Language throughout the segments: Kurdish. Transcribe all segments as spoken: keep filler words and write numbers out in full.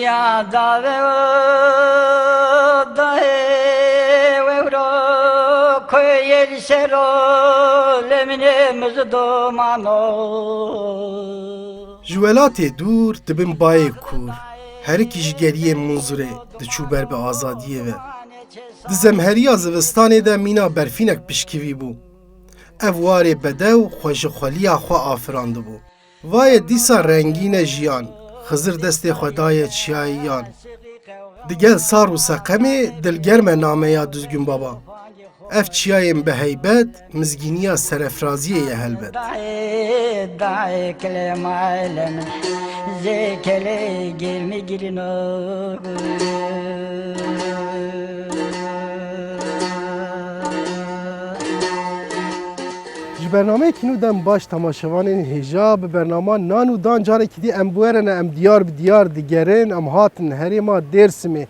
Ya dave o dahê wewro koyê li şero lemine mizdo mano. Ji welatê dûr di bin bayê kûr, herikî ji geriyê Munzurê diçû ber bi azadiyê ve. Di zemheriya zivistanê de mîna berfînek pişkivî bû. Ev warê bedew xwe ji xweliya xwe afirandibû. Vaye dîsa rengîn e jiyan, Xizir destê xwe daye çiyayê yan. Digel sar û seqemê dilgerm e nameya Duzgin Baba. Ev çiyayên bi heybet, mizgîniya serefraziyê ye helbet. Dayê, dayê, kelê maile min, zê kelê germî girîno. Ji bernameyekî nû dem baş temaşevanên hêja bi bernama Nan û Dan carekî dî em bi we re ne, em diyar bi diyar digerin, em hatin herêma Dêrsimê.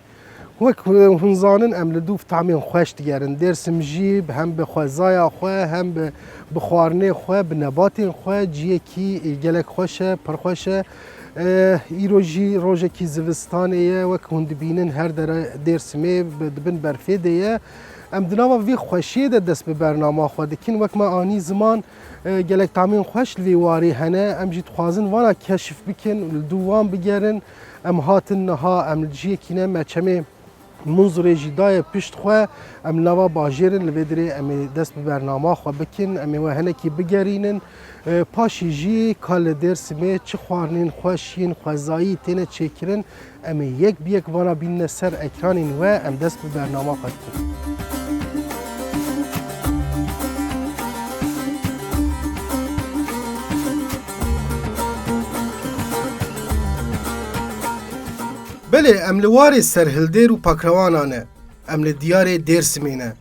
Wek hûn zanin, em li dûv tamên xweş digerin. Dêrsim jî hem bi xwezaya xwe, hem bi, bi xwarinê xwe, bi nebatên xwe ciyekî gelek xweş e, pir xweş e. E, îro jî rojekî zivistanê ye, wek hûn dibînin her dere Dêrsimê bi, di bin berfê de ye. Em di nava vî xweşiyê de dest bi bernama xwe dikin. Wek me anî ziman, e, gelek tamên xweş li vê warê hene. Em jî dixwazin vana keşif bikin, li dû wan bigerin. Em hatin niha, em li ciyekî ne, me çemê Munzurê jî daye pişt xwe. Em li nava bajêr in, li vê dirê em ê dest bi bernama xwe bikin. Em ê we hinekî bigerînin. E, paşî jî ka li Dêrsimê çi xwarinên xweş yên xwezayî têne çêkirin, em ê yek bi yek vana bînine ser ekranên we, em dest bi bernama xwe dikin. Belê, em li warê serhildêr û pakrewana ne, em li diyarê Dêrsimê ne.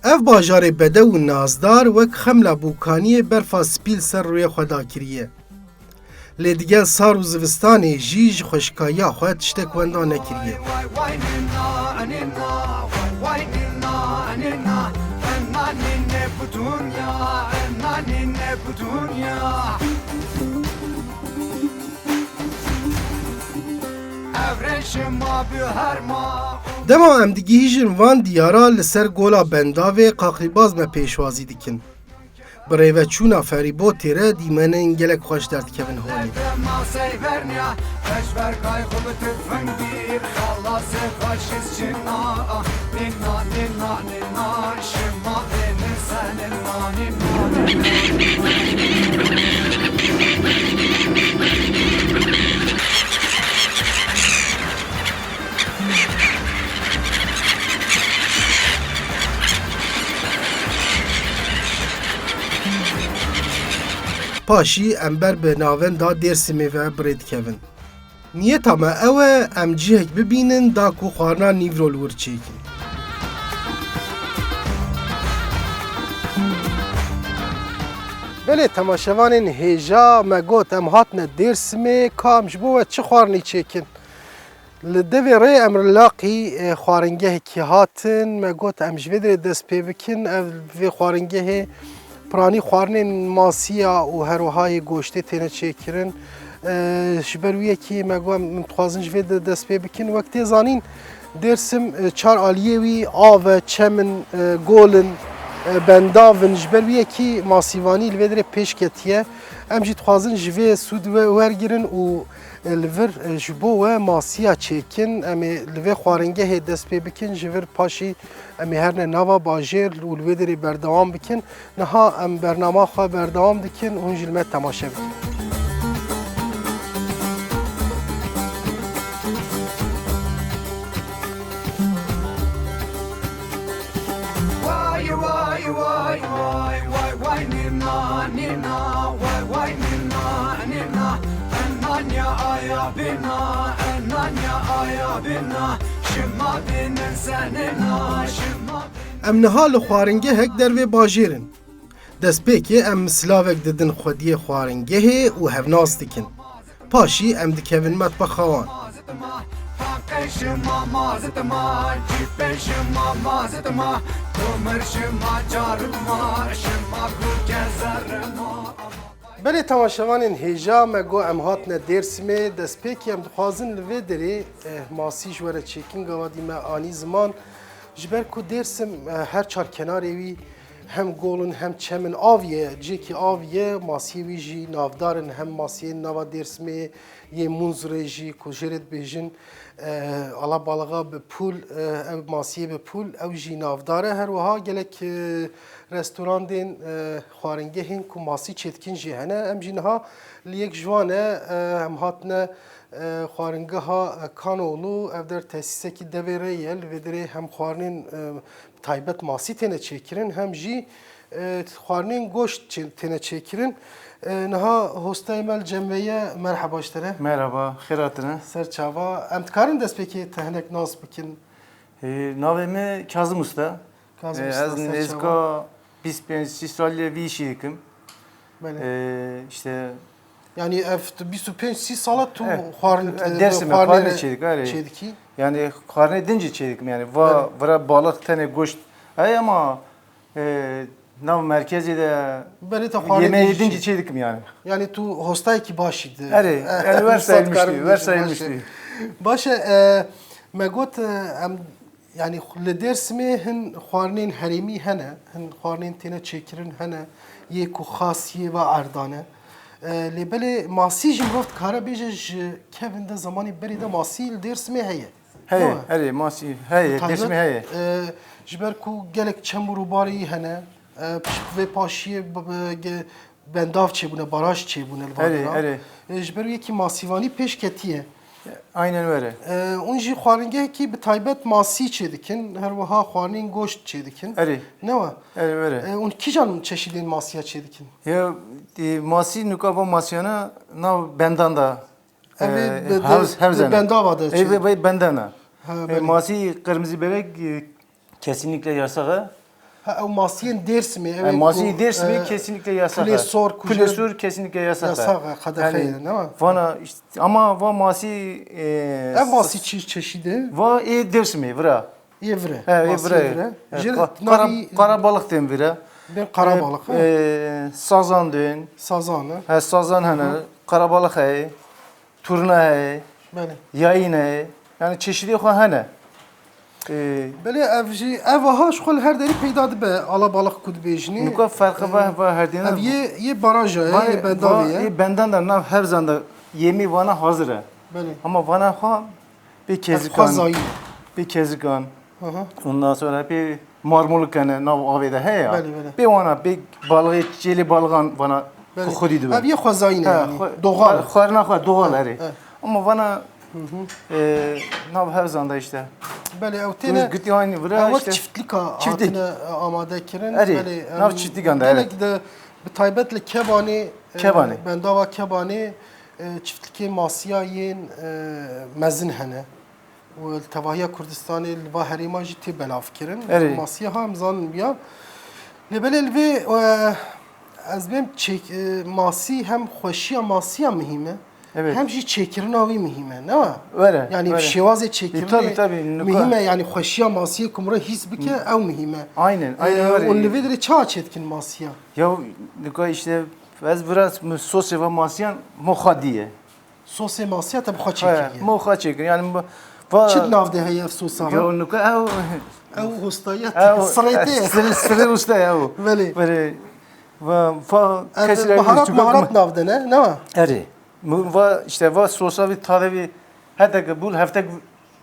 Ev bajarê bedew û nazdar wek xemla bûkaniyê berfa spî li ser rûyê xwe dakiriye. Lê digel sar û zivistanê jî ji xweşikayiya xwe tiştek wenda nekiriye. Dema em digihîjin van diyara, li ser gola Bendavê qaqlîbaz me pêşwazî dikin. Bi rêveçûna ferîbotê re dîmenên gelek xweş derdikevin holê. Paşî em ber bi navenda Dêrsimê ve bi rê dikevin. Niyeta me ew e, em cihek bibînin da ku xwarina nîvro li wir çêkin. Belê temaşevanên hêja, me got em hatine Dêrsimê, ka em ji bo we çi xwarinî çêkin? Li devê rê em li laqî, e, xwaringehekî hatin, me got em ji vê dirê dest pê bikin, ev vê xwaringehê Piranî xwarinên masiya û herwiha yê goştê têne çêkirin. E, ji ber wî yekê me got, em dixwazin ji vê de dest pê bikin. Wek tê zanîn, Dêrsim, e, çar aliyê wî av e, çem in, e, gol in, e, bendav in. Ji ber wî yekê masîvanî li vê dirê pêş ketiye. Em jî dixwazin ji vê sûd we-, wergirin û, e, li vir, e, ji bo we masiya çêkin. Em ê li vê xwaringehê dest pê bikin, ji vir paşî em ê herne nava bajêr û li wê derê berdewam bikin. Niha em bernama xwe berdewam dikin, hûn jî li me temaşe bikin. Way, way, way, way, way, way, nîna, nîna, way, way, nîna, nîna, enanya aya bina, enanya aya bina, şima binin senina, şima binin. Em niha li xwaringehek dervê bajêr in. Destpêkê em silavek didin xwediyê xwaringehê û hevnas dikin. Paşî em dikevin metbexa wan. Belê temaşevanên hêja, me got em hatine Dêrsimê, destpêkê em dixwazin li vê derê, eh, masî ji we re çêkin, gava dî me anî ziman. Ji ber ku Dêrsim, eh, her çar kenarê wî hem gol in hem çem in, av ye, cihekî av ye, masiyê wî jî navdar in, hem masiyên nava Dêrsimê yê Munzurê jî ku jê re dibêjin, eh, alabalixa bi pûl, eh, ew masiyê bi pûl, ew jî navdar e. Her wiha gelek, eh, restorandên, eh, xwaringehên ku masî çêdikin jî hene. Em jî niha li yek ji wan e, eh, em hatine, eh, xwaringeha, eh, Kanoğlu, ev der tesîsekî devê re ye. Li vê derê hem xwarinên, eh, taybet masî têne çêkirin, hem jî, e, xwarinên goşt çê-, têne çêkirin. E, niha hostayê me li cem ve ye. Merheba ji te re. Merhaba, xêr hatine. Ser çava. Em dikarin destpêkê te hinek nas bikin? E, navê me Kazım Usta. Kazım E, Usta, ez ser nêzika çava. Bîst pênc sî salî vî işî dikim. Belê. E, işte Yani ev tu bîst û pênc sî sala tu Eh, xwarin, eh, e, Dêrsimê xwarinê xwarinê re çêdik, erê. Çêdikî? Yani xwarinê din jî çêdikim yani. Va, Belê. Vira balık tenê goşt. Ey ama, e, nav merkezê de Belê te xwarinê yemeğê din din jî jî çêdikim yani. Yani tu hostayekî başî di. Erê, Eh, yani wisa versayılmıştı, dikarim bêjim, versayılmıştı. Baş e. Baş e, e, me got, e, em Yani li Dêrsimê hin xwarinên herêmî hene, hin xwarinên têne çêkirin hene, yê ku xas yê va erdan e. E, lê belê masî jî mirov dikare bêje ji kevin de, zemanî berê de masî li Dêrsimê heye. Heye, Değil mi? Erê, masî heye, Taybet, Dêrsimê heye. E, ji ber ku gelek çem û rûbarê yî hene, e, pişt vê paşiyê b-, b-, ge-, bendav çêbûne, baraj çêbûne li Erê, Vadira. Erê. E, ji ber wê yekî masîvanî pêş ketiye. Aynen öyle. E, hûn jî xwaringehekî bi taybet masî çêdikin, her wiha xwarinên goşt çêdikin. Erê. Ne wa? Erê, öyle. E, hûn kîjan çeşîdên masiya çêdikin? Ya, e, masî nuka va masiyana nav bendan da. Ev ê e, be-, de-, hevz-, de hevzene. Bendava de Ev çê- ê, be-, bendana. Ha, E, belê. Masî kırmızı börek, e, Kesinlikle yasak ha. Ha, ew masiyên Dêrsimê, ew Yani ê masî ku, Dêrsimê e, kesinlikle yasak Kulê ha. Sor, Kulê Sor kesinlikle yasak ha. Yasak ha, qedexe Yani ye, ne? Vana işte, ama va masî, e, Ev masî çi çeşîd e? Va ê Dêrsimê, vira. Yê vire. He, ê Masî vire. Yê vire. E, Jê ka-, navî kara, karabalık den vira. Bên karabalık, E, ha? E, sazan den. Sazan, ha? He, sazan hene. Karabalık heye. Turna heye, Belê. Yayîn heye. Yani çeşidê xwe hene. Ee, Belê ev jî, ev aha ji xwe li her derî peyda dibe, alabalık ku dibêjinê. Nuka ferqi Ee, va, va her dîna ev yê, yê baraja ye, va, yê bendavê va, ye. Yê bendan da nav hevzan da yemî vana hazir e. Belê. Ama vana xwe bê Ev xwe kezikan, zayî. Bê kezikan. Hı hı. Ondan sonra bê marmoluk hene nav avê de heye ya. Belê, belê. Bê wana bê balığı, çêlê balığan vana Belê. Xwedî dibe. Ev yê xwezayî ne Ha, yani. xwe-, Doğal. xwe-, xwarina xwe doğal erê. Evet. Ama vana, e, nav hevzan da işte. Belê, ew têne, Gutî aynî vira ew wek işte. Çiftlika Çiftlik. Hatine, e, amade kirin. Erê, Belê, nav em, çiftlikan da, gelek evet. De bi taybet li Kebanê, e, Kebanê. Bendava Kebanê, e, çiftlikê masiya yên, e, mezin hene. Û li tevahiya Kurdistanê li va herêma jî tê belavkirin. Erê. Masiya ha em zanin ya. Lê belê li vê, e, ez bêm çêk-, e, masî hem xweşiya masiya muhîm e, Evet. hem jî çêkirina wî muhîm e, ne wa? Were, Yani were. şêwazê E, çêkirinê tabii, tabii, nuka- muhîm e, yani xweşiya masiyê ku mire hîs bike, ew muhîm e. Aynen, aynen E, öyle. Û li vê dirê çawa çêdikin masiya? Ya, nuka işte, ez biraz sosê ve masiyan moxa diye. Sosê masiya te bi xwe He, çêkiriye. Mo xwe çêkir. Yani bu, va Çi navde heye ev sosa ha? Ya nuka ew Ew ustaya Ew sirê te. Sirê, sirê usta ya bu. Belê. Belê. Va, va Ev kesî baharat, baharat navde ne? Ne? Erê. Bu va işte va sosa bir tade bir hete ki bul heftek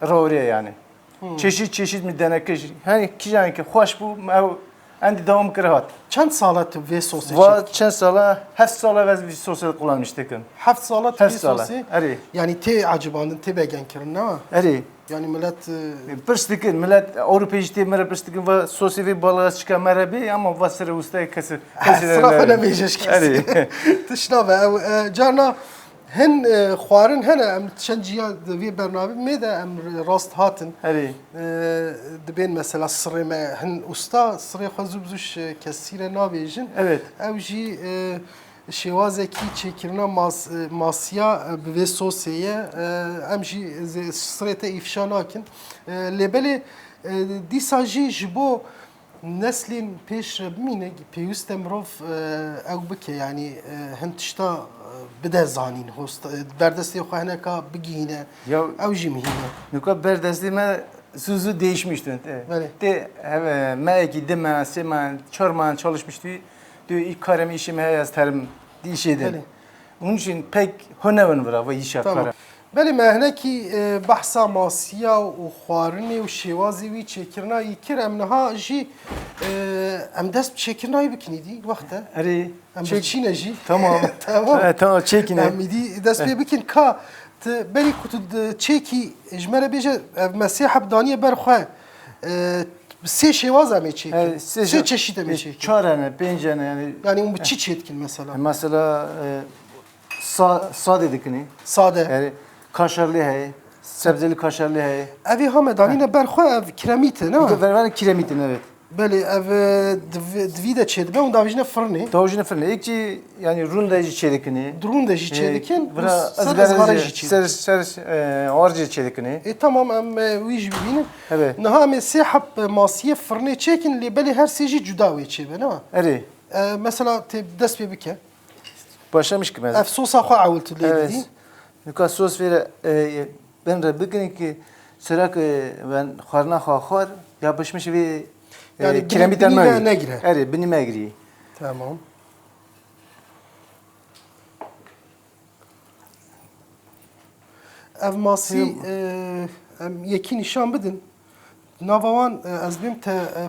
rawriye yani. Hmm. Çeşit çeşit mi denekej. Hani kijan ki xweş bu, ew endi devam kir hat. Çend sala tu vê sosê Va çêdikî? Çend sala? Heft sala ez vê sosê kullanmış dikim. Heft sala tu Heft vê sala, sosê? Erê. Yani tê ecibandin, tê begenkirin, ne? Erê. Yani millet, e, Pirs dikin, millet Ewropê jî tê me re pirs dikin, va sosê vê balığa çika me re bê, ama va sere ustayê kesi, kesi Sira xwe nebêje ji kesî. Erê. Tişt nabe, ew, e, carna Hin, e, xwarin hene, em çend ciya di vê bernamê de em rast hatin. Erê. E, dibên mesela sirê me hin usta, sirê xwe zû bi zû ji kesî re nabêjin. Evet. Ew jî, e, şêwazekî çêkirina mas-, e, masiya, e, bi vê sosê ye. E, em jî zê-, sirê te îfşa nakin. E, lê belê, e, dîsa jî ji bo Neslên pêş re bimîne, pêwîst e mirov, e, ew bike, yanî, e, hin tişta, e, bide zanîn, hosta, e, berdestê xwe hineka bigihîne. Ya Ew jî muhîm e. Nika berdestê me zû zû değişmiştin. E, Belê. Tê, hev-, e, mehekî, di meh, sê meh, çar meh çalışmıştî. Diyor, ilk karem işim he, ez terim di işê din. Belê. Onun için pek hone bin vira ve işe Tamam. kara. Belê, me hinekî, e, behsa masiya û xwarinê û şêwazê wî çêkirina yî kir. Em niha jî, e, em dest bi çêkirina wî bikin îdî, wext e. Erê, Em çêk- biçîne jî. Tamam. Tamam. E, tamam, çêkine. Em îdî dest pê bikin. Ka, tu berî ku tu di çêkî ji me re bêje, ev me sê heb daniye ber xwe. E, sê şêwaz em ê çêkin. E, sê Sê şê- çeşît em ê e, çêkin. Çar hene, pênc hene yani. Yani hûn bi çi çê dikin mesela? E, mesela, e, Sa-, sade dikine. Sade. Yani kaşarlı heye, sebzeli kaşarlı heye. Evî ha me danîne ber xwe ev kiremît e, ne? Ver, ver kiremît e, evet. Belê, ev, e, div-, divî de çêdibe û davijine firnê. Davijine firnê. Êkçî, yani rûn de jî çêdikine. Rûn de jî Ee, çêdikin, vira û ser ızgara ızgara jî, jî çêdikin. Ser, ser, e, ar jî çêdikine. E, tamam, em, e, wî jî bibînin. Evet. Niha em ê sê heb, e, masiyê firnê çêkin, lê belê her sê jî cuda wê çêbe, ne? Erê. E, mesela tê dest pê bike. Başlamış ki mesela. Ev sosa xwe ewil tu lê Evet. didî. Nika sos vêre, e, ben re bikin ki sera ki ben xwarina xwe xwar, yapışmış vê, e, Yani kiremîta binî me me girî. negire. Erê, binî me girî. Tamam. Ev masî, Him. e, em yekî nîşan bidin. Nava wan, e, ez bêm te, e,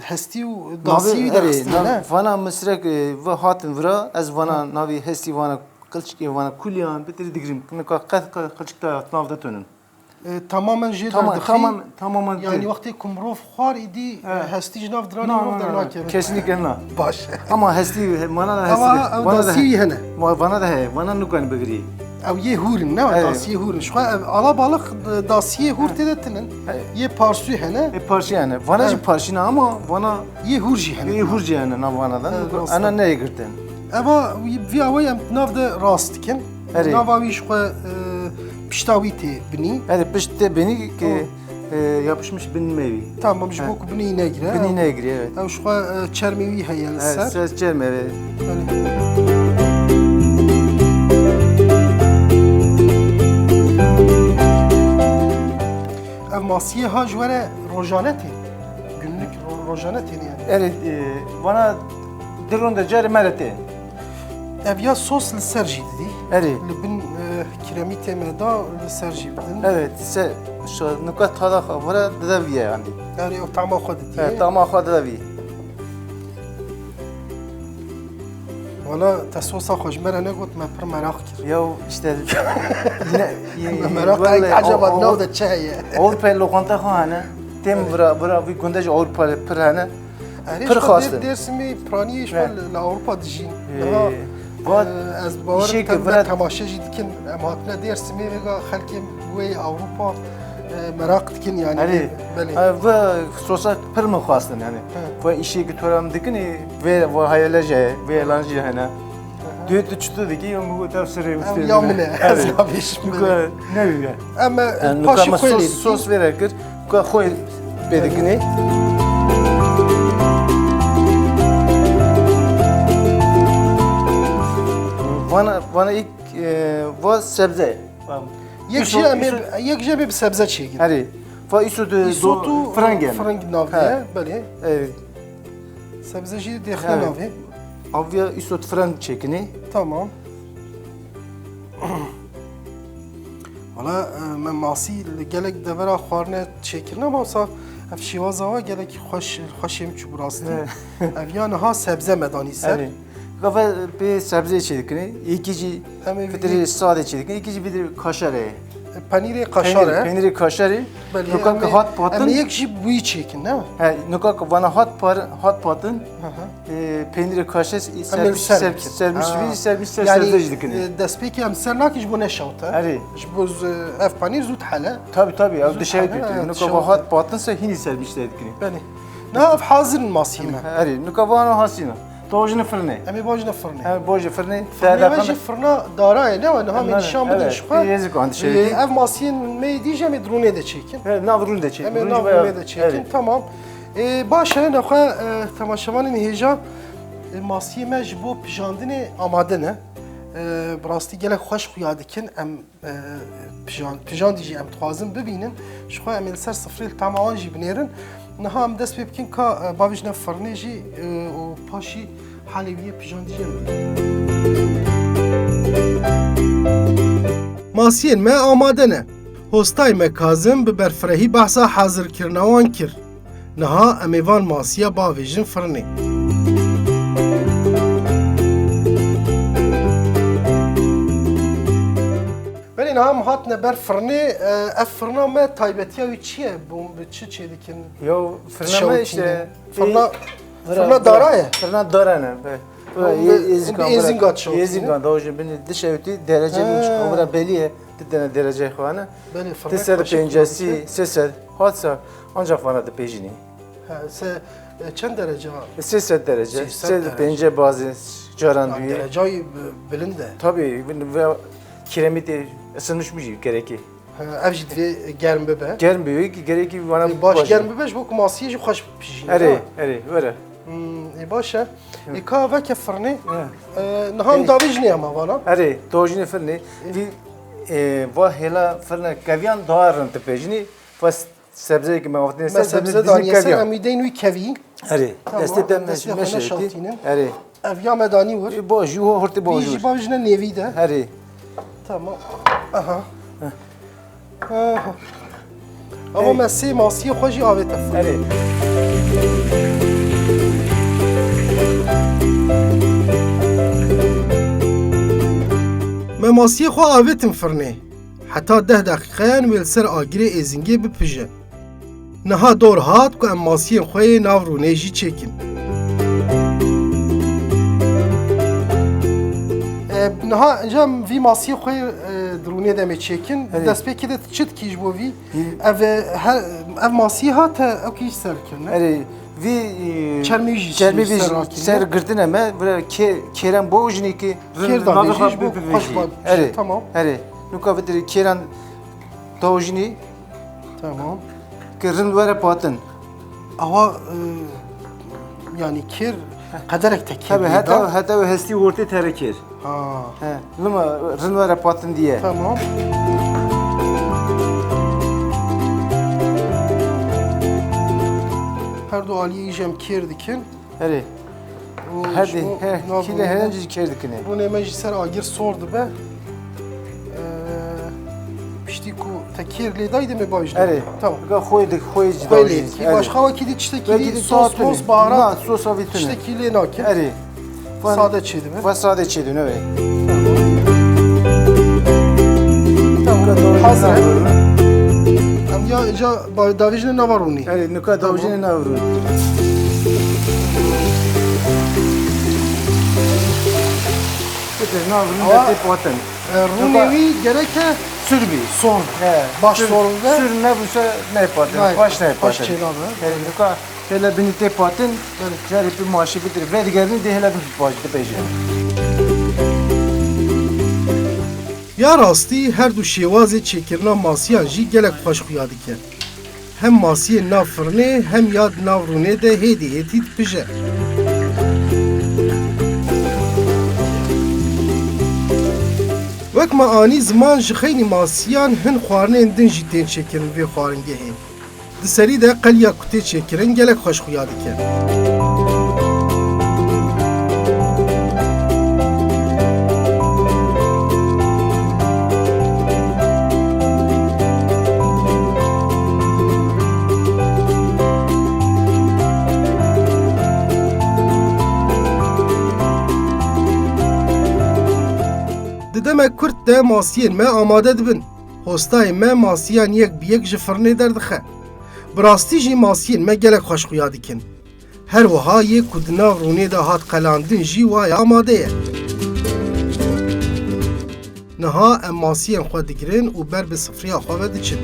hestî û Navê, dasî wî de erê, xistine, nav-, ne? Vana misrek, e, ve hatin vira, ez vana Ha. navê hestî vana qilçikê vana kuliyan bitirî digirim. Nika qet qe-, qilçik te nav de tunin. E, tamamen jê Tamam, derdixe. tamam, tamamen Yani din. wextê ku mirov xwar îdî, He. e, hestî ji nav diranî No, mirov no, no, no. dernakeve. Kesinlikle na. Baş. Ama hestî, mana da Ama hestî. ew Vana da dasî he. wî hene. Va-, vana da he, vana nukan bigirî. Ew yê hûr in, ne? Evet. Dasiyê hûr in. Ji xwe ev ala balık, e, dasiyê hûr tê de tinin. Evet. Yê parsû hene. E, parşî hene. Vana jî Evet. parşî ne ama vana Yê hûr jî hene. yê hûr jî hene nav vana da. Evet, rast Ana e. neyê girtin. Eva, vî awayî em nav de rast dikin. Erê. Nava wî ji xwe, e, pişta wî tê binî. Erê, pişt tê binî ki, Tamam. e, yapışmış bin mevî. Tamam, ji He. bo ku binî negire. Binî negire, evet. Ew ji xwe, e, çermê wî heye li He, ser. ser çermê, evet. Belê. Ev masiyê ha ji we re rojane tê. Günlük ro-, rojane tê yani. Erê, e, vana di ronde carê me re tê. Ev ya sos li ser jî didî. Erê. Li bin, e, kiremîtê me da li ser jî bidin. Evet, se, şu nuka tada xwe vira dide viye yani. Erê, o tama xwe didî. Evet, tama xwe dide viye. Wala te sosa xwe ji me re negot, me pir meraq kir. Ya işte, yine, Me meraq vallahi, kir, acaba o, o, nav de çi heye? Avrupa lokanta xwe hene. Tem Evet. vira, vira, vî gundej Avrupa pir hene. Erê, Pir ji xwe xwestin. Dêr-, Dêrsimî piraniyê ji xwe Evet. li, li Ewropa dijîn. Ee, Niha, va-, e, ez bawer işê ke me vira temaşe jî dikin. Em hatine Dêrsimê vêga xelkê wê Ewropa, e, meraq dikin yani. Erê, Belê. e, ve sosa pir min xwestin yani. He. Ve işê ke tora em dikin, e, vê, ve hayale jî, vê elan jî hene. Hı hı. Dê tu çito dikî, em bu tev sirê Ev ustê ya bine. min e, Erê. ez nabêjim Nuka belê. ne wî ye? Em, e, Yani, paşê nuka me xwe sos, lê dikî. sos vêre kir. Ka xwe pê dikinê. Vana, vana ilk, e, va sebze. Yek Îsot, jî em ê, îsot. yek jî em ê bi sebze çêkin. Erê. Va îsot, e, Îsot do-, û fireng yani. fireng nav Ha. de, belê. E, Sebze jî dêxine Evet. navê. Aviya îsot fireng çêkinê. Tamam. Wala, e, me masî li gelek devera xwarine çêkirine, ama wisa ev şêwaza we gelek xweş, xweşê min çû bi rastî. Evet. Ev ya niha sebze me danî ser. Evet. Gava pê sebzê çêdikine, yekî jî Em ê fitirê vî- sadê çêdikine, yekî jî fitirê kaşarê. Penîrê kaşar Penîr, e. penîrê kaşarê. Belê, Nuka em ke ê, hat em patin. ê yek jî bûyî çêkin, ne? He, nuka ke vana hat par-, hat patin, Hı hı. e, peynirê kaşe s-, Em ê sermiş, ser ser-, bikin. sermiş Ha. vî, sermiş ser Yani, sebze jî dikine. e, destpêkê em ser nakin ji bo neşewte. Erê. Ji bo z-, ev panîr zû dihele. Tabii, tabii, ev Zû dişewtî. hele, Nuka dişewtî. va hat patin se hînî sermiş ser dikine. Belê. Niha ev hazir in masî me. Erê, nuka vana hasîne. Dojine firnê. Em ê bojine firnê. Em ê bojine firnê. Firnê me jî firna darayê, ne we niha me nişan bidin ji xwe. Yêzik an dişewtî. Ee, ev masiyên me yê dî jî em ê di rûnê de çêkin. Evet, nav rûn de çêkin. Em ê nav rûnê de çêkin. Evet. Tamam. Ê, baş e, nexwe, e, temaşevanên hêja, e, masiyê me ji bo pijandinê amade ne. E, bi rastî gelek xweş xuya dikin. Em, e, pijan-, pijandî jî em dixwazin bibînin. Ji xwe em ê li ser sifrê li tema wan jî binêrin. Niha em dest pê bikin ka, e, bavêjine firnê jî, e, û paşî halê wî yê pijandî jî em bibînin. Masiyên me amade ne. Hostayê me Kazim bi berfirehî behsa hazirkirina wan kir. Niha em ê van masiya bavêjin firnê. Belê, niha em hatine ber firnê. E, ev firna me taybetiya wî çi ye? Bi çi çêdikin? Yo, firna me işte, Dişewitîne. Firna, e, firna dara ye? Firna dara ne, be. Hûn Yê-, bi, Yêzîkan hûn bi bira. Yêzîkan dişewitîne? Yêzîkan, da hocam, bini dişewitî, derece Ha. bini çıkıyor. Bira belli ye, di tane derece xwana. Belê, firna Ti sed û pêncî, kaşik dişewitîne. sê sed, hatsa, ancak bana da pejînî. He, se, e, çend derece? Sê sed derece, Sê sed sê sed derece. pêncî bazı caran Ha, duyuyor. Derecayı bi-, bilind e. Tabii, ve kiremit ısınmış mı gerekir? He, ev jî divê germ bibe. Germ bibe, ki gerekir bana Ê, baş baş. germ bibe, ji bo ku masiyê jî xweş pijîne, Erê, değil mi? erê, were. Hmm, ê, baş e. Hı. Ê, ka veke firnê, Hı. e, niha em Ê. davêjinê hema vana. Erê, davêjinê firnê. Ê. Vî, e, va hêla firne keviyan daha rind dipejinî. Va s-, sebzeyê ki me vaxtine Me ser sebze sebze dizî danî ser, keviyan. Em wî deyn wî kevî. Erê, Tamam, destê te destê meş-, xwe meşe neşaxtînin. Erê. Ev ya me danî wir. Ê, baş, ji ho hortê baş Vî jî wir. bavêjine nêvî de. Erê. Tamam. Aha. Heh. Aha. Ama Hey. me sê masiyê xwe jî avête firnê. Erê. Me masiyê xwe avêtin firnê. Heta deh deqîqeyan wê li ser agirê êzingê bipije. Niha dor hat ku em masiyên xwe yê nav rûnê jî çêkin. E, niha, înca em vî masiyê xwe, e, di rûnê de em ê çêkin. Erê. Destpêkê de çi dikî ji bo vî? Hı. Ev, e, her, ev masiyê hat, e, ew kî ji ser kirine. Erê, vî, e, Çermê jî çermê jî ser rakirine. ser girtine me, bira kê-, kêren bo jinî ki Kêr rind da navê vêjî xwe ji bo bi-, bi-, xweş bivêjî. ba-, Erê, tamam. erê. Nuka vitirî kêran dawjinî Tamam. ki rind were patin. Awa, e, yani kêr qederek te kêr Tabii, bî heta, da. heta hestî ortê tere kêr. Ha. He, lima rind were patin diye. Tamam. Her du aliyê jî em kêr dikin. Erê. Û Hadi, ji bo he, nav kîle rûnê herencî kêr dikine. Rûnê me jî ser agir sor dibe. Ee, piştî ku te kêr lê dayî demê baş Erê. Tamam. Ga xwê dik, xwê jî Xwê dawî lê jî. dikî. Erê. Başqa wekî dî tiştekî Wekî dî dî sos, sos, tune. mos, baharat, Na, sosa vî tune. tiştekî lê nake. Erê. Sade çêdibe. Ve sade çêdin, evet. Tamam. Hazır. Em ya, ca ba-, davêjine nava rûnê. Erê, nika davêjine nava rûnê. Bitir, nava rûnê Ama, tê patin. e, rûnê Nika wî gereke sür bî. Sor. He, Baş sür, sor be. Sür nebûse neypatin. Ney, Baş neypatin. Baş çênabe. Erê, nika Hêle binî tê patin, Belê. carê pê maşî bidir. Vedigerin dê hêle binî paş dipêjin. Ya rastî her du şêwazê çêkirina masiyan jî gelek xweş xuya dike. Hem masiyên nav firnê hem ya di nav rûnê de hêdî hêdî dipije. Wek me anî ziman ji xeynî masiyan hin xwarinên din jî tên çêkirin vê xwaringehê. Di serî de qeliya ku tê çêkirin gelek xweş xuya dike. Di demek kurt de masiyên me amade dibin. Hostayê me masiyan yek bi yek ji firnê derdixe. Bi rastî jî masiyên me gelek xweş xuya dikin. Her wiha yê ku di nav rûnê de hat qelandin jî waye amade ye. Niha em masiyên xwe digirin û ber bi sifriya xwe ve diçin.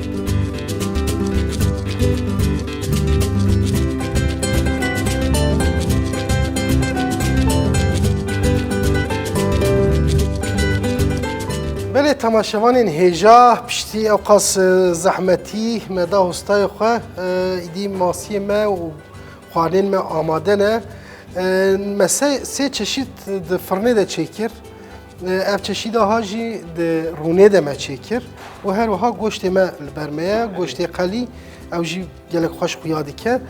Belê temaşevanên hêja, piştî ewqas, e, zehmetî me da hostayê xwe, e, îdî masiyê me û Xwarinên me amade ne. E, me se-, sê çeşît di firnê de çêkir. E, ev çeşîda ha jî di rûnê de me çêkir. Û her wiha goştê me li ber me ye, goştê qelî, ew jî gelek xweş xuya dike.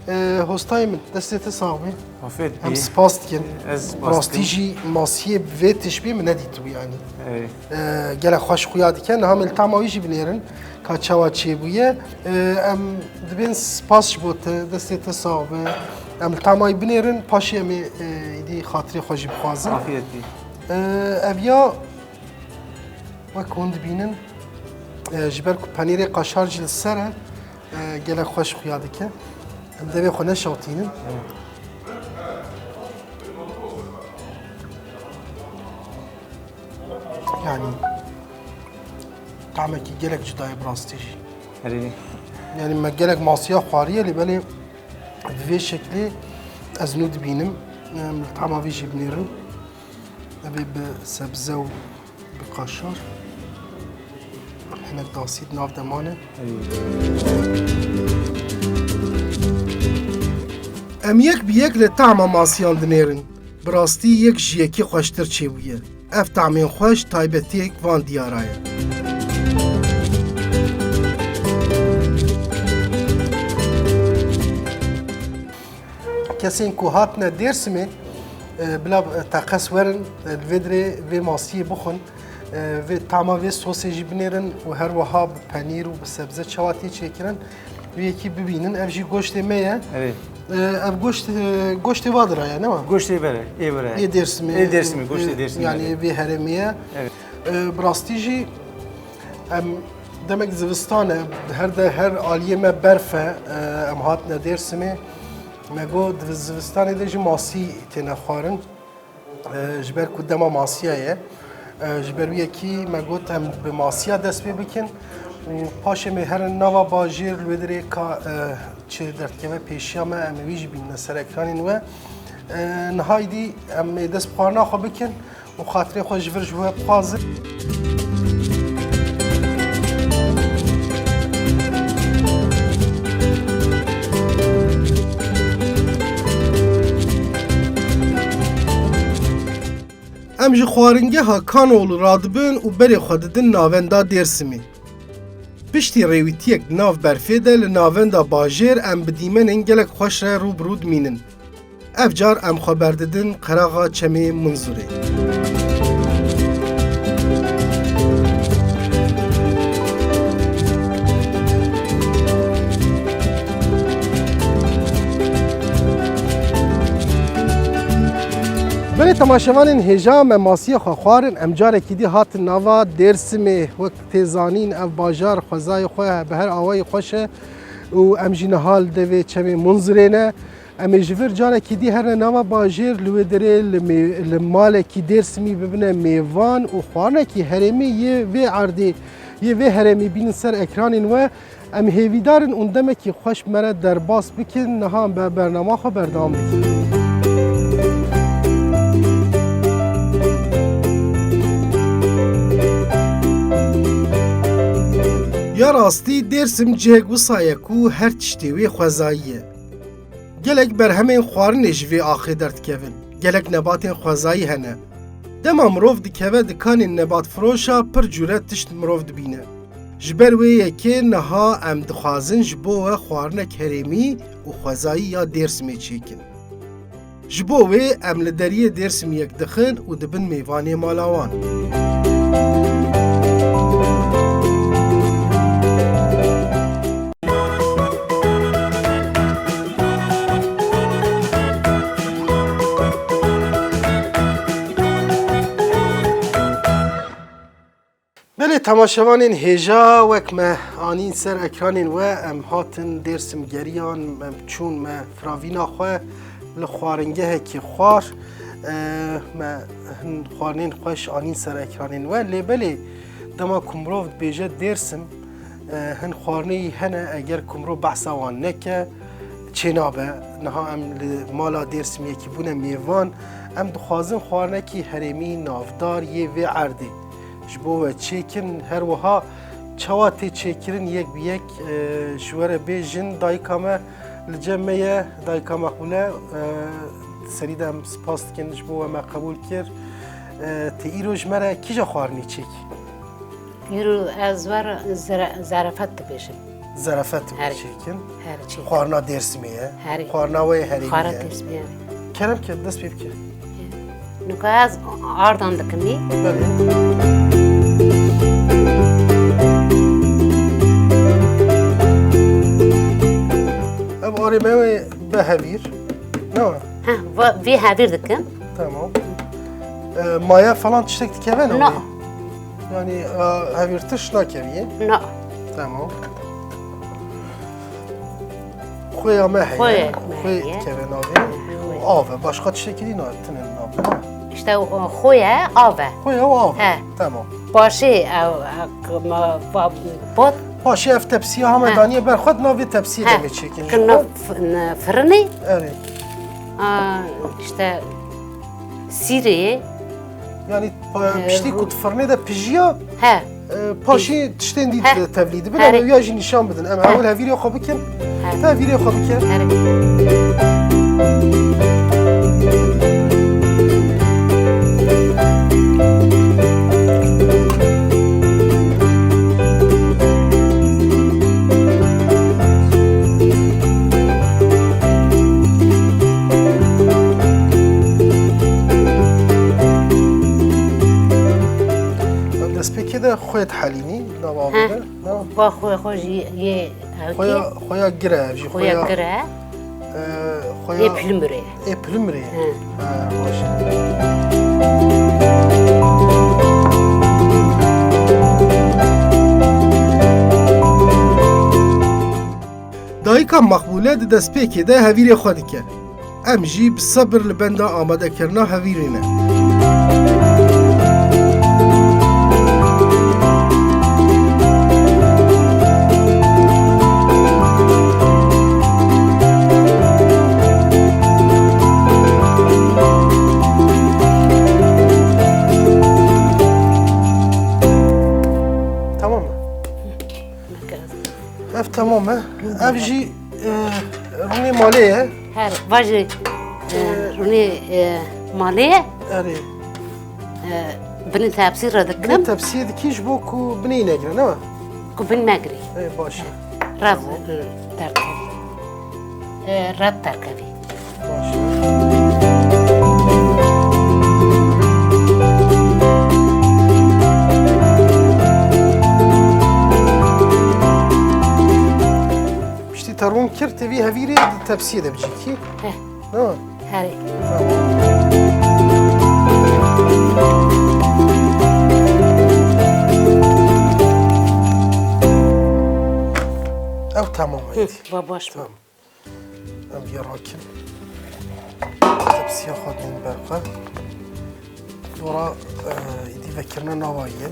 E, hostayê min, destê te sax be. Afiyet Em bî. spas dikin. Ez spas Rastî dikim. jî masiyê bi vê tişbî min nedîtibû yanî. Ey. E, gelek xweş xuya dike. Niha me li tama wî jî binêrin ka çawa çêbûye. E, em dibên spas ji bo te, destê te sax be. Em li tama wî binêrin, paşê em ê, e, îdî xatirê xwe jî bixwazin. Afiyet bî. E, ev ya wek hûn dibînin, e, ji ber ku penîrê qaşar jî li ser e, e, gelek xweş xuya dike. Em devê xwe neşewtînin. Yanî, tamekî gelek cuda ye bi rastî jî. Erê. Yanî, me gelek masiya xwariye, lê belê bi vê şeklê ez nû dibînim. Em li tama vê jî binêrin. Ev ê bi sebze û bi kaşar. Hinek dasî di nav de mane. Em yek bi yek li tama masiyan dinêrin. Bi rastî yek ji yekî xweştir çêbûye. Ev tamên xweş taybetiyek van diyara ye. Kesên ku hatine Dêrsimê, e, bila, e, teqez werin, e, li vê dirê vê masiyê bixwin, e, vê tama vê sosê jî binêrin û her wiha bi penîr û bi sebze çawa tê çêkirin, vê yekî bibînin. Ev jî goştê me ye. Evet. E, ev goşt, e, goştê va dira ye, ne wa? Goştê vere, ê vere. Ê Dêrsimê. Ê Dêrsimê, goştê E, Dêrsimê, yanî evet. Vê herêmê ye. Evet. E, bi rastî jî em demek zivistan e, her de, her aliyê me berf e, e, em hatine Dêrsimê. Me got, di zivistanê de jî masî têne xwarin. E, ji ber ku dema masiya ye. E, ji ber wî yekî me got, em bi masiya dest pê bikin. Û paşê me herin nava bajêr, li wê dirê ka, e, çi derdikeve pêşiya me, em ê wî jî bînine ser ekranên we. E, niha îdî em ê dest bi xwarina xwe bikin. û xatirê xwe ji vir ji we bixwazin. Em ji xwaringeha Kanoğlu radibin û berê xwe didin navenda Dêrsimê. Piştî rêwîtiyek di nav berfê de li navenda bajêr em bi dîmenên gelek xweş re rû bi rû dimînin. Ev car em xwe berdidin qeraxa çemê Munzurê. Belê temaşevanên hêja, me masiya xwe xwarin, em carekî dî hatin nava Dêrsimê. Wek tê zanîn, ev bajar xwezayê xwe bi her awayî xweş e û em jî niha li devê çemê Munzurê ne. Em ê ji vir carekî dî herine nava bajêr, li wê derê li mê-, li malekî Dêrsimî bibine mêvan û xwarinekî herêmî yê vê erdê, yê vê herêmî bînin ser ekranên we. Em hêvîdar in hûn demekî xweş me re derbas bikin. Niha em be-, bernama xwe berdewam dikin. Ya rastî Dêrsim cihek wisa ye ku her tiştê wê xwezayî ye. Gelek berhemên xwarinê ji vê axê derdikevin. Gelek nebatên xwezayî hene. Dema mirov dikeve dikanên nebatfiroşa pir cûre tişt mirov dibîne. Ji ber wê yekê niha em dixwazin ji bo we xwarinek herêmî û xwezayî ya Dêrsimê çêkin. Ji bo wê em li deriyê Dêrsimiyek dixin û dibin mêvanê mala wan. Belê temaşevanên hêja, wek me anîn ser ekranên we, em hatin Dêrsim geriyan, em çûn, me firavîna xwe li xwaringehekî xwar, e, me hin xwarinên xweş anîn ser ekranên we. Lê belê dema ku mirov dibêje Dêrsim, e, hin xwarineyî hene, eger ku mirov behsa wan neke, çênabe. Niha em li mala Dêrsimiyekî bûne mêvan, em dixwazin xwarinekî herêmî navdar yê vê erdê ji bo we çêkin, her wiha çawa tê çêkirin yek bi yek, e, ji we re bêjin, dayika me, Li cem me ye dayika Maqbûle, e, serî de em spas dikin ji bo we me qebûl kir. E, te îro ji me re kîja xwarinî çêkî? Îro ez wer zere-, zerefet dibêjim. Zerefet Herî. Çêkin. Herî çêkin. Xwarina Dêrsimê ye. Herî. Xwarina we ye herêmî Xwara ye. Dêrsimê ye. Kerem ke dest pê bike. Nika ez ardan dikimî. Belê. Ev arê me wê be hevîr. Ne wa? Heh, va-, vê hevîr dikim. Tamam. E, maya falan tiştek dikeve ne No. wê? Yani, e, hevîr tiş nakeviye. No. Tamam. Xwêya me heye. Xwê me Xwê heye. Dikeve navê. Xwê. Av e. Başka tiştekî dî na-, tine navê. İşte o xwê ye, av e. Xwêya û av e. He. Tamam. Paşê ew, ew, ma-, va-, bot. Paşê ev tepsiya hame He. Daniye ber xwe navê tepsiyê He. Demê çêkin. Kina f-, ne, fırını. Evet. Aa, işte sirê. Yani, pa-, Ee, piştî ku di firnê de pijiya, He. E, paşê tiştên dî He. Tevlî dibin, Herê. Em ê ya jî nîşan bidin. Em He. Ewil hevîrê xwe bikin. Herê. Te hevîrê xwe bike. Herê. Destpêkê de xwê dihelînî, nava He. Avê de. Ha? Va xwe, xwe jî yê ew Xweya, kî? Xweya gir e, ev jî Xweya xweya, gir e. E, xweya Yê pilimrê. Ê pilimrê. He. Ha, baş e. Dayika Maqbûle di destpêkê de hevîrê xwe dike. Em jî bi sebir li benda amadekirina hevîrê ne. Tamam mı? Ev tamam e. Ev jî, e, rûnê malê ye. Her, vajê, e, rûnê, e, malê ye. Erê. E, binê tepsî re dikim. Binê tepsiyê dikî ji bo ku binê negire, ne? Ku bin negirî. Ê, baş e. Rev, e, derkevî. E, rev derkevî. Baş e. Piştî te rûn kir, tê vî hevîrê di tepsiyê de bicîkî. Heh. Ne? Herê. Tamam. Ew tamam Hı, heydi. Ba baş bû. Tamam. Em vê rakin. Tepsiya xwe dîn ber xwe. Dora, e, îdî vekirine nava ye.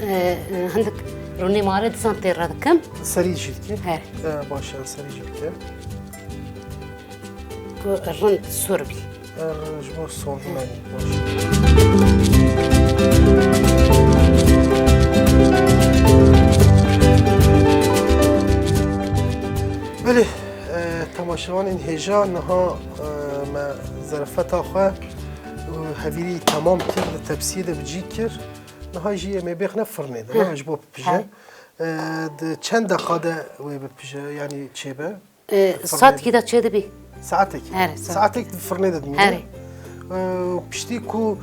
E, e, hindik rûnê malê dizan tê re dikim. Serî jî dikî? He. E, baş e, serî jî dikî. Ku rind sor bî. E, ji bo sordina wî, baş. Belê, e, temaşevanên hêja niha, e, me zerefeta xwe û hevîrî temam kir, li tepsiyê de bi cî kir. Niha jî em ê bêxine firnê de, Hı. ne, ji bo bipije. He. E, di çend deqa de wê bipije, yanî çêbe? E, Firnê saetekî de. De çêdibî. Saetekî? Herê, saetekî. Saetek di firnê de dimîne. Herê. E, piştî ku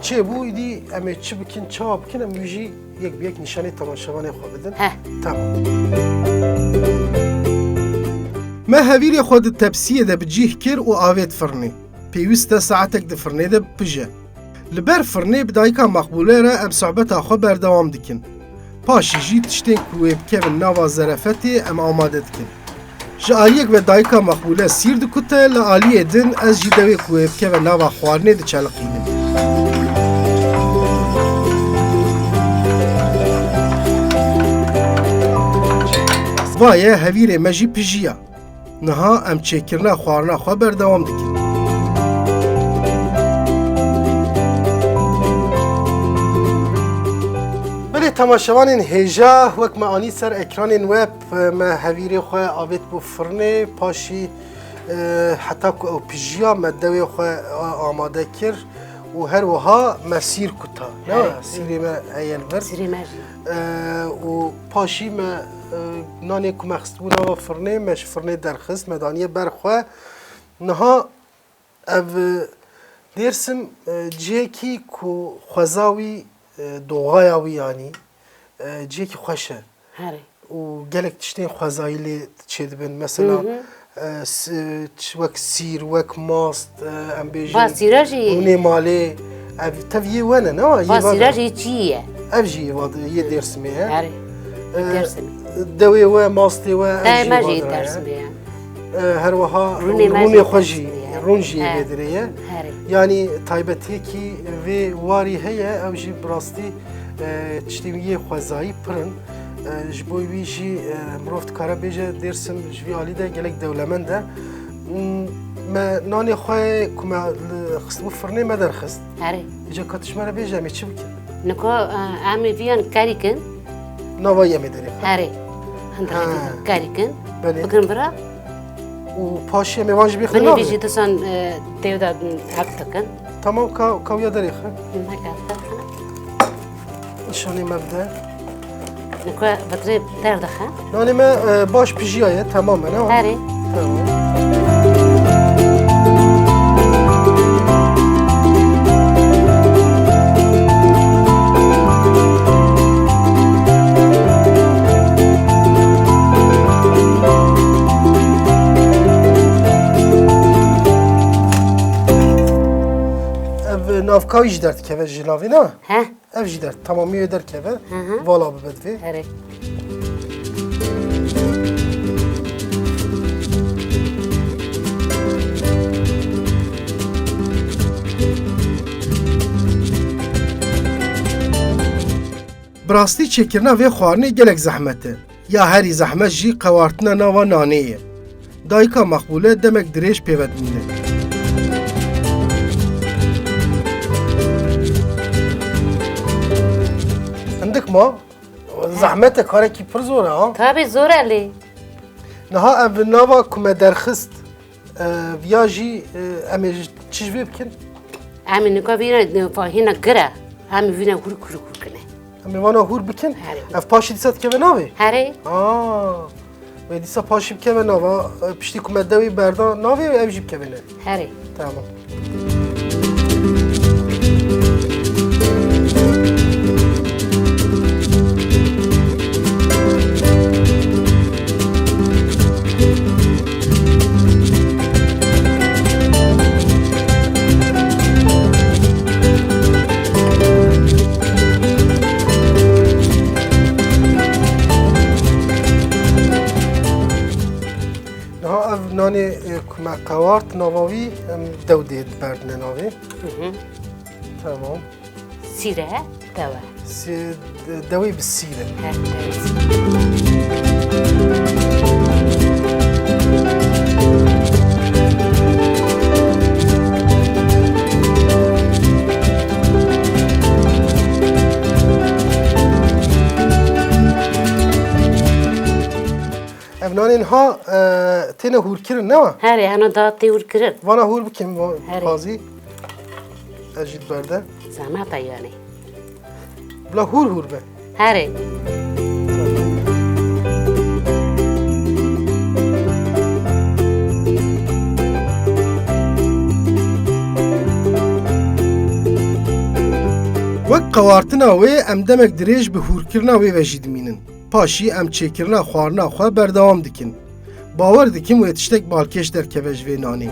çêbû, îdî em ê çi bikin, çawa bikin, em wî jî yek bi yek nîşanê temaşevanê xwe bidin. He. Tamam. Me hevîrê xwe di tepsiyê de bi cîh kir û avêt firnê. Pêwîst e saetek di firnê de bipije. Li ber firnê bi dayika Maqbûle re em sohbeta xwe berdewam dikin. Paşê jî tiştên ku wê bikevin nava zerefetê em amade dikin. Ji aliyek ve dayika Maqbûle sîr dikute, li aliyê din ez jî dewê ku wê bikeve nava xwarinê diçeliqînim. Wa ye hevîrê me jî pijiya. Niha em çêkirina xwarina xwe berdewam dikin. Belê temaşevanên hêja, wek me anî ser ekranên web, me hevîrê xwe avêt bo firnê, paşî, e, heta ku ew pijiya, me dewê xwe, e, amade kir û her wiha me sîr kuta. Ne? Erê. Sîrê me heye li vir. Sîrê me jî. E, û paşî me, e, nanê ku me xistibû nava firnê, me ji firnê derxist, me daniye ber xwe. Niha ev, e, Dêrsim, e, cihekî ku xweza wî, e, doğaya wî yanî, e, cihekî xweş e. Herê. Û gelek tiştên xwezayî lê çêdibin. Mesela, Hı hı. e, s-, ç-, wek sîr, wek mast, e, em bêjin. Ba sîra jî. Rûnê malê. Ev tev yê we ne, ne wa? Yê Ba va sîra de. Jî çi ye? Ev jî yê va de, yê Dêrsimê ye. Herê. E, Dêrsimê. Dewê we, mastê we, ev Dayê jî me yê jî va de ye. Dêrsimê ye. E, her wiha Rûnê me rûnê jî xwe jî, Dêrsimê ye. Rûn jî yê Herê. vê derê ye. Herê. Yanî taybetiyekî vê warî heye, ew jî bi rastî, e, tiştên wî yê xwezayî pir in. E, ji bo wî jî, e, mirov dikare bêje Dêrsim ji vî alî de gelek dewlemend e. M-, me nanê xwe ku me li xistibû firnê me derxist. Herê. Îca ka tu ji me re bêje em ê çi bikin? Niko, e, em ê viyan kerî kin. Nava yemê derê. Herê. Hende Ha. Kerî kin. Belê. Bikin vira. Û paşê me van jî bêxin Binê navê. Vî jî disan, e, têv de, e, heft dikin. Tamam, ka, ka wiya derê xwe. Neke, heft dikin. Nişanê me bide. Niko, bitirê der dixe. Nanê me, e, baş pijiyaye, tamam e, ne? Herê. Tamam. Ev navkawî jî derdikeve ji navê, ne? He. Ev jî der, tamamî wê derkeve. Hı hı. Vala bibe divê. Herê. Bi rastî çêkirina vê xwarinê gelek zehmet e. Ya herî zehmet jî qewartina nava nanê ye. Dayika Mexbûle demek dirêj pê ve dimîne. Hindik ma, zehmet e, karekî pir zor e ha. Tabii zor e lê. Niha ev nava ku me derxist, e, viya jî, e, em ê ji çi ji vê bikin? Em ê nika vîna, e, hêna gir e. Em ê vîna hûr, hûr, hûr kine. Em ê vana hûr bikin? Herê. Ev paşî dîsa dikeve navê? Herê. Aa. Wê dîsa paşî bikeve nava, e, piştî ku me dewê berda navê, ev jî bikeve ne. Herê. Tamam. Niha ev nanê, e, ku me qewart nava wî, em dew dê berdine navê. Hı hı. Tamam. Sîre dewe. Sî-, de-, dewê bi sîr e. He, evet. Ev nanên ha, e, têne hûrkirin, ne wa? Herê, hena da tê hûrkirin. Vana hûr bikin, va-, Herê. Pazî. Ez jî berde. Zehmet e yani. Bila hûr hûr be. Herê. Wek qewartina wê em demek dirêj bi hûrkirina wê ve jî dimînin. Paşî em çêkirina xwarina xwe berdewam dikin. Bawer dikim wê tiştek balkêş derkeve ji vê nanê.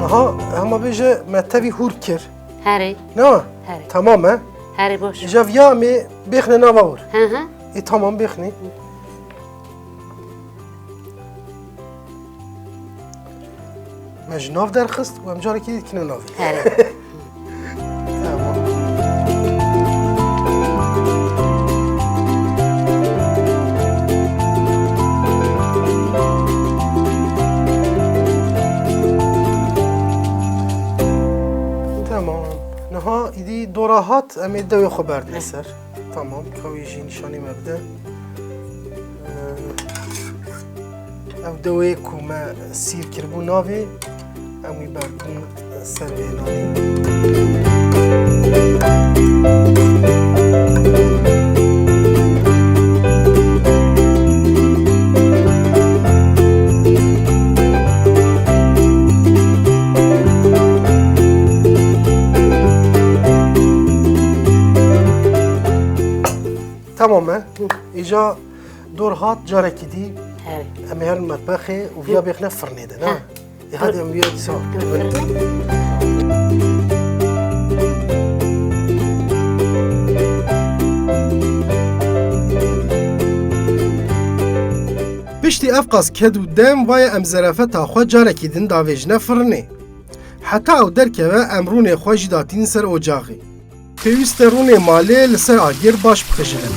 Niha hema bêje me tevî hûr kir. Herê. Ne? Herê. Tamam e. Herê baş. Îja viya em ê bêxne nava hûr. Hı hı. Ê tamam bêxne. Me ji nav derxist û em carekî dî dikine navê. Herê. Tamam. Em ê dewê xwe berdine ser. Tamam, ka wî jî nîşanî me bide. Ee, ev dewê ku me sîr kiribû navê, em wî berdin ser vê nanê. Tamam e. Îca dor hat carekî dî. Her. Em ê herin metbexê û viya bêxine firnê de, ne? Heh. Ê, hadi em viya dîsa. Piştî ev qas ked û dem, vaye em zerefeta xwe carekî din davêjine firnê. Heta ew derkeve, em rûnê xwe jî datînin ser ocaxê. Pêwîst e rûnê malê li ser agir baş bixijilin.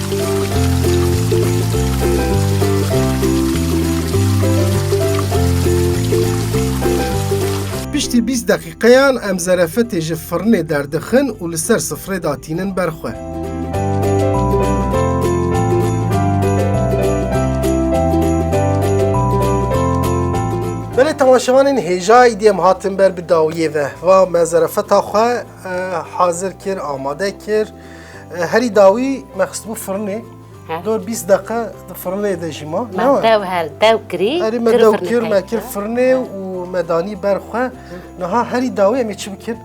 Piştî bîst deqîqeyan em zerefetê ji firnê derdixin û li ser sifrê datînin ber xwe. Belê temaşevanên hêja, îdî em hatin ber bi dawiyê ve. Va me zerefeta xwe e, hazir kir, amade kir. E, herî dawî me xistibû firnê. He. Dor bîst deqe di firnê de jî ma. Me dew her, dew kirî, herî me dew kir, me kir firnê û me danî ber xwe. Niha herî dawî em ê çi bikin?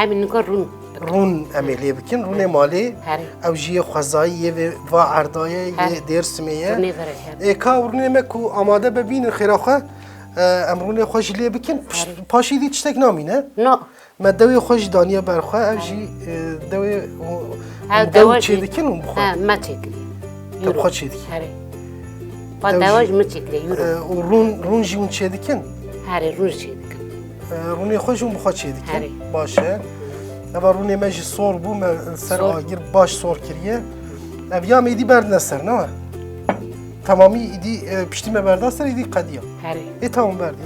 Em ê nika rûn. Rûn em ê lê bikin, rûnê malê. Herî. Ew jî yê xwezayî yê vê va erdayê, yê Dêrsimê ye. Firnê verê, herî. Ê, ka rûnê me ku amade be bînin xêra xwe, e, em rûnê xwe jî lê bikin. Paş-, paşî dî tiştek namîne. No. Me dewê xwe jî daniye ber xwe, ev jî, e, dewê hûn, hûn dew çê dikin hûn bi xwe? He, me çêkiriye. Te bi xwe çêdikî? Herê. Xwe dewa ji min çêkiriye, yûro. E, û rûn, rûn jî hûn çêdikin? Herê, rûn jî çêdikin. E, rûnê xwe jî hûn bi xwe çêdikin? Herê. Baş e. Eva rûnê me jî sor bû, me li ser agir baş sor kiriye. Ev ya me êdî berdine ser, ne? Temamî êdî, e, piştî me berda ser êdî qediya. Herê. Ê, tamam, berdî.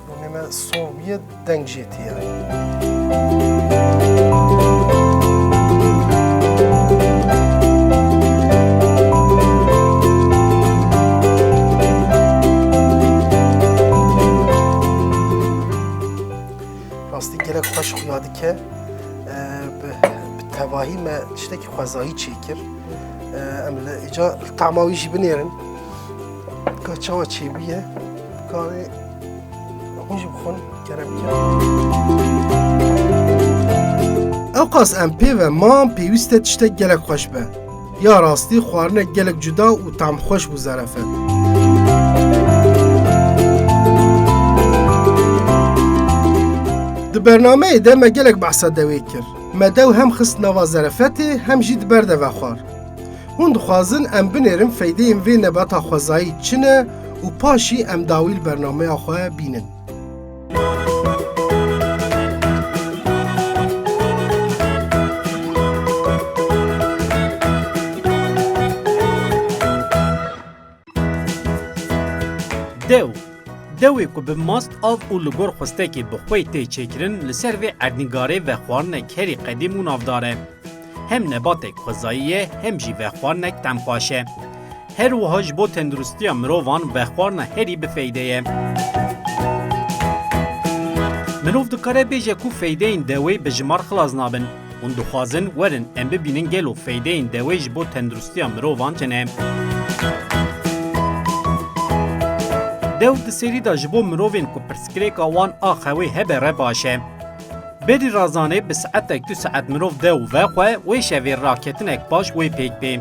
Rûnê me sor bûye, deng jê tê ye. Rastî gelek xweş xuya dike. E, bi, bi tevahî me tiştekî xwezayî çêkir. E, em li îca li tama wî jî binêrin. Ka çawa çêbûye? Karê hûn jî bixwin, kerem kin. Ew qas em pê ve man, pêwîst e tiştek gelek xweş be. Ya rastî xwarinek gelek cuda û tamxweş bû zerefet. Di bernameyê de me gelek behsa dewê kir. Me dew hem xist nava zerefetê hem jî di ber de vexwar. Hûn dixwazin em binêrin feydeyên vê nebata xwezayî çi ne û paşî em dawî li bernameya xwe bînin. Dew. Dewê ku bi mast, av û li gor xwestekê bi xwe tê çêkirin, li ser vê erdnîgarê vexwarinek herî qedîm û navdar e. Hem nebatek xwezayî ye, hem jî vexwarinek temxweş e. Her wiha ji bo tenduristiya mirovan vexwarina herî bi feyde ye. Mirov dikare bêje ku feydeyên dewê bi jimar xilas nabin. Hûn dixwazin werin em bibînin gelo feydeyên dewê ji bo tenduristiya mirovan çi ne? Dew di serî de ji bo mirovên ku pirsgirêka wan a xewê hebe re baş e. Berî razanê bi saetek du saet mirov dew vexwe, wê şevê raketinek baş wê pêk bê.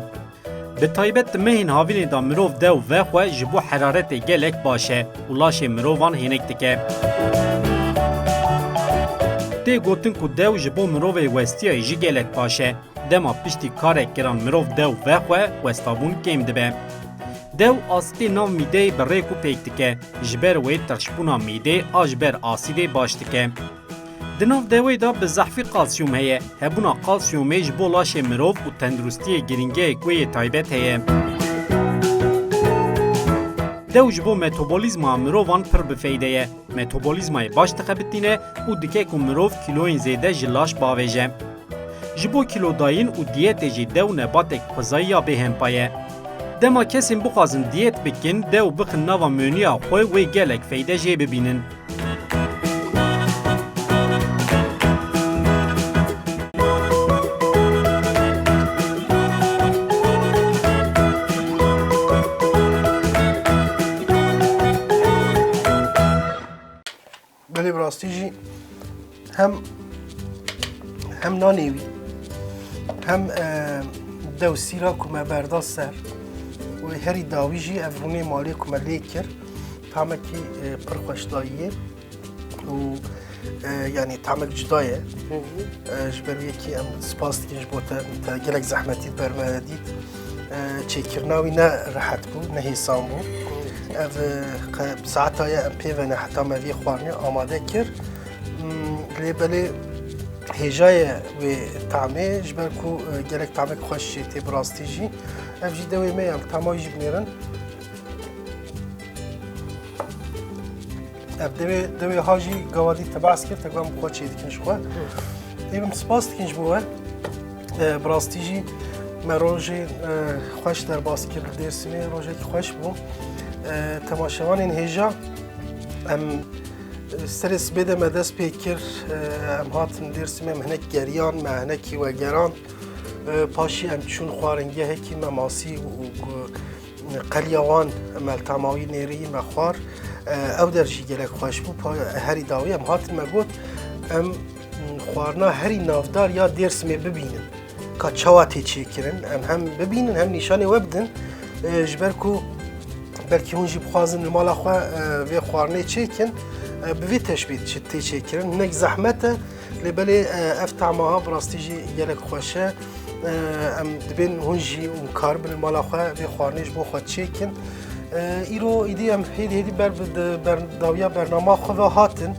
Bi taybet di mehên havînê de mirov dew vexwe ji bo heraretê gelek baş e û laşê mirovan hênik dike. Tê gotin ku dew ji bo mirovê westiyayî jî gelek baş e. Dema piştî karek giran mirov dew vexwe, westabûn kêm dibe. Dew asitê nav mîdeyê bi rêk û pêk dike. Ji ber wê tirşbûna mîdê a ji ber asîdê baş dike. Di nav dewê de bi zehfî kalsiyum heye. Hebûna kalsiyumê ji bo laşê mirov û tenduristiyê girîngeyek wê yê taybet heye. Dew ji bo metabolîzmaya mirovan pir bi feyde ye. Metabolîzmayê baş dixebitîne û dike ku mirov kîloyên zêde ji laş bavêje. Ji bo kîlodayîn û diyetê jî dew nebatek xwezayî ya bêhempa ye. Dema kesên bixwazin diyet bikin, dew bixin nava menûya xwe, wê gelek feyde jê bibînin. Belê, bi rastî jî hem, hem nanê wî, hem, e, dew sîra ku me berda ser û herî dawî jî ev rûnê malê ku me lê kir, tamekî, e, pir xweş dayî û, e, yanî tamek cuda ye. Hı hı. E, ji ber wê yekê em spas dikin ji bo te, te gelek zehmetî ber me dît. E, çêkirina wî ne rehet bû, ne hêsan bû. Ev, e, qe-, saeta ye em pê ve ne heta me vê xwarinê amade kir. Hmm, lê belê hêja ye wê tamê, ji ber ku, e, gelek tamek xweş jê tê bi rastî jî. Ev jî dewê me ye, em tama wî jî binêrin. Ev dewê, dewê ha jî gava dî te behs kir, te got em bi xwe çêdikin ji xwe. Ê, em spas dikin ji bo we. E, bi rastî jî me rojê, e, xweş derbas kir li Dêrsimê, rojekî xweş bû. E, temaşevanên hêja, em, e, serê sibê de me dest pê kir, e, em hatin Dêrsimê, em hinek geriyan, me hinekî vegeran. E, paşî em çûn xwaringehekî, me masî û, û, Qeliya wan me li tamawî nêrî me xwar. E, ew der jî gelek xweş bû. Pa-, herî dawî em hatin me got, em xwarina herî navdar ya Dêrsimê bibînin. Ka çawa tê çêkirin, em hem bibînin hem nîşanê we bidin. E, ji ber ku belkî hûn jî bixwazin li mala xwe, e, vê xwarinê çêkin, e, bi vê teşbî çi-, tê çêkirin. Hinek zehmet e, lê belê, e, ev tama bi rastî jî gelek xweş e. E, em dibên hûn jî hûn karibin li mala xwe vê xwarinê ji bo xwe çêkin. E, îro îdî em hêdî hêdî ber bi di-, ber-, dawiya bernama xwe ve hatin.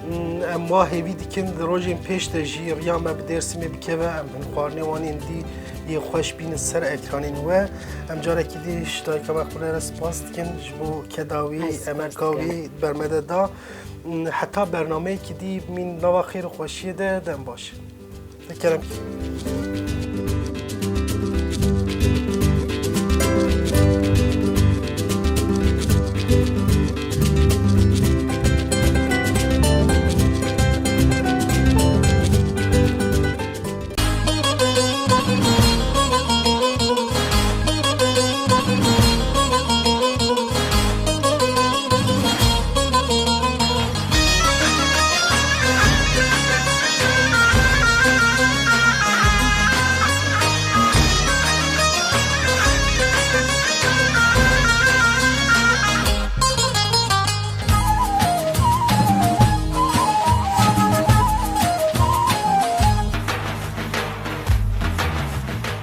Mm, em wa hêvî dikin di rojên pêş de jî riya me bi Dêrsimê bikeve, em hin xwarinê wan ên dî yê xweş bînin ser ekranên we. Em carekî dî ji dayika Meqbûle re spas dikin ji bo keda wî, emeka wî ber me de da. Heta bernameyekî dî bimîn nava xêr û xweşiyê de, dem baş. Kerem.